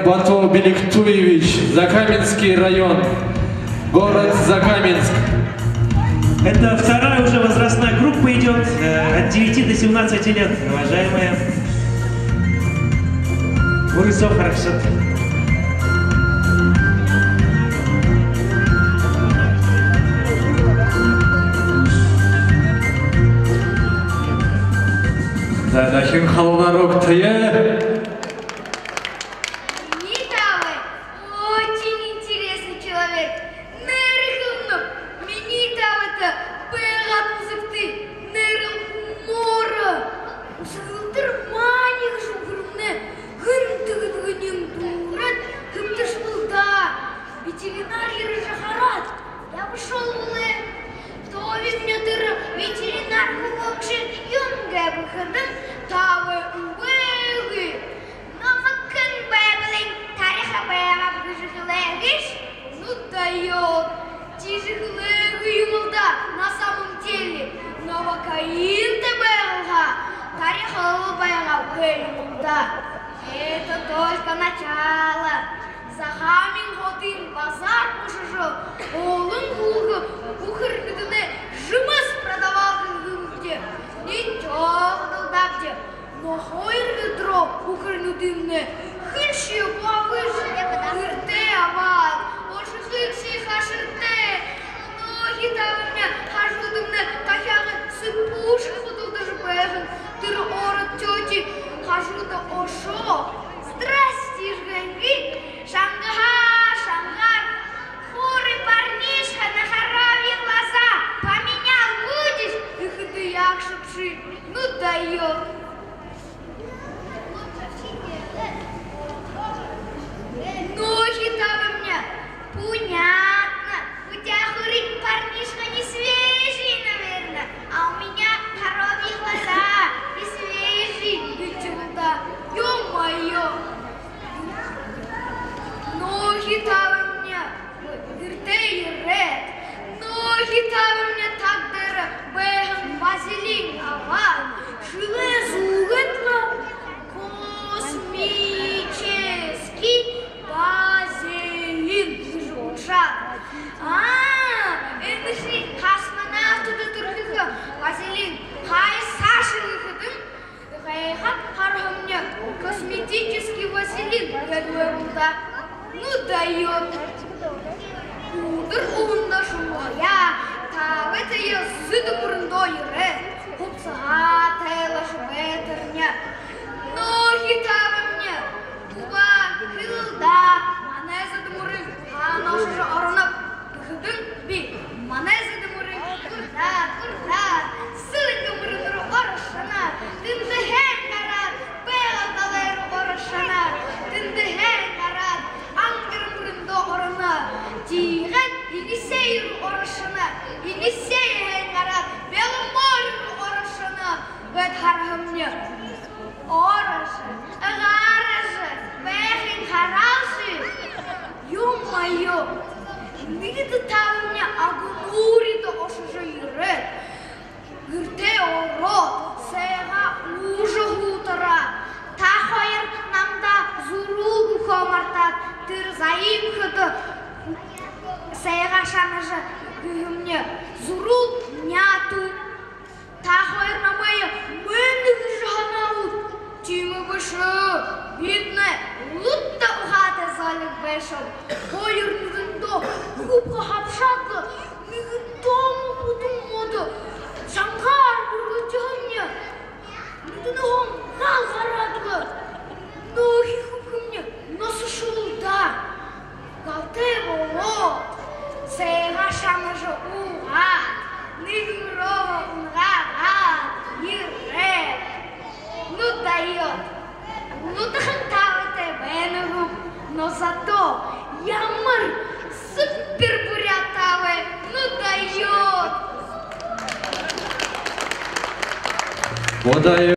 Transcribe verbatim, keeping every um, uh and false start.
Бату Беликтуевич, Закаменский район, город Закаменск. Это вторая уже возрастная группа идёт, э, от девяти до семнадцати лет, уважаемые. Вы всё хорошо. За, дахин халуунаар угтая. Минии таабай очень интересный человек. Нээрээ хэлэнэб, минии таабайтай байгаад үзэгты, нээрээ морин. Үсэгэлтэр маани гэжэ үхэрынь гэнтэ гэдэгынь дүүрээд хэбтэшэбэл даа, ветеринар ерэжэ хараад ябашоо бэлэй. Тоби минии тэрэ ветеринар хүбүүншни юун гээб гэхэдэнь, таабай үгы. Номой хэн байбалынь таряха байгааб гэжэ хэлээ гээшэ. Ну даёт. Тиижэ хэлээгүй юм лэ даа, на самом деле. Новокаинтай байгаал һаа, таряха байгааб гээ юм лэ даа. Это только начало. Захааминай хотын базар бушажа, олон хүүгэд үхэрнүүднай жэмэс продавал гээ һэн гээбди. Ничего, дулдаабди. Но хоёр үдэрөө үхэрнүүдынь хэншье баабайш гэртээ абаад, ошохо хэншье хашартай. Нөөхи таабаймни хажуудамни тахяагай сэбүүшэ худалдажа байһан. Тэрэ ород тёти хажууда ошоо. Здрасте, жгэнги. Шангаха, шанга. Хуури парнишка на коровьи глаза поменял будешь? Гэхэдэ яагшабши. Ну даёт. Нөөхи таабаймни. Понятно. У тебя, хуури парнишка, не свежий, наверное, а у меня коровьи глаза и свежий. Ё-моё. Нөөхи таабаймни гэртээ ерээд, нөөхи таабаймни таг дээрэ байһан вазелин абаад, шэлээ зүүгээд лэ, космический вазелин гэжэ уншаад. А, энэшни космонавтада түрэхэ вазелин, хай саашань гэхэдэнь, гайхаад хараһамни, косметический вазелин гээд лэ юм даа. Ну даёт. Үдэр уһанда шунгаяа, таабайтаяа Зэдэ мүрэндөө ерээд, хубсаһаа тайлажа байтарни. Нөөхи таабаймни. Угаа, хэлэл даа, манай Зэдэ мүрэн хаана ошожо ороноб гэхэдэнь, би манай Зэдэ мүрэн урда, урда, Сэлэнгэ мүрэн руу орошоно. Тэндэһээн гараад, Байгал далай руу орошоно. Тэндэһээн гараад, Ангара мүрэндөө ороно. Тиигээд Енисей руу орошоно. Енисейһээн гараад, Беломорье руу орошоно. Гээд хараһамни. Орожо, гаража байхыень хараалши. Ё-моё. Нэгэтэ таабаймни Агын нууридаа ошожо ерээд, гэртээ ороод, сайгаа уужа һуутараа, та хоёр намда зураг үгэхөө мартаад, тэрэ заимахада сайгаа шанажа үгэһэмни. Зураг нятаг. Та хоёр намайе мэнэ гэжэ һанаабат. Тиимэ бэшэ. Бидэнэй лута ухаатай золиг бэшэ. Хоёр нэгэндээ хүбхэ хабшаад лэ, нэгэнтөө бүтэн модо шангаар үргэжэ ябана. Нюдэнһөө гал гараад лэ, нөөхи хүбхэмни носошоо лэ даа. Галтай болоод, сайгаа шанажа уугаад, нэгэн руугаа унагаагаад ерээ. Ну даёт. Лутахан таабайтай байна гү? Но зато ямар супер буряад таабай. Ну даёт. Удаёо.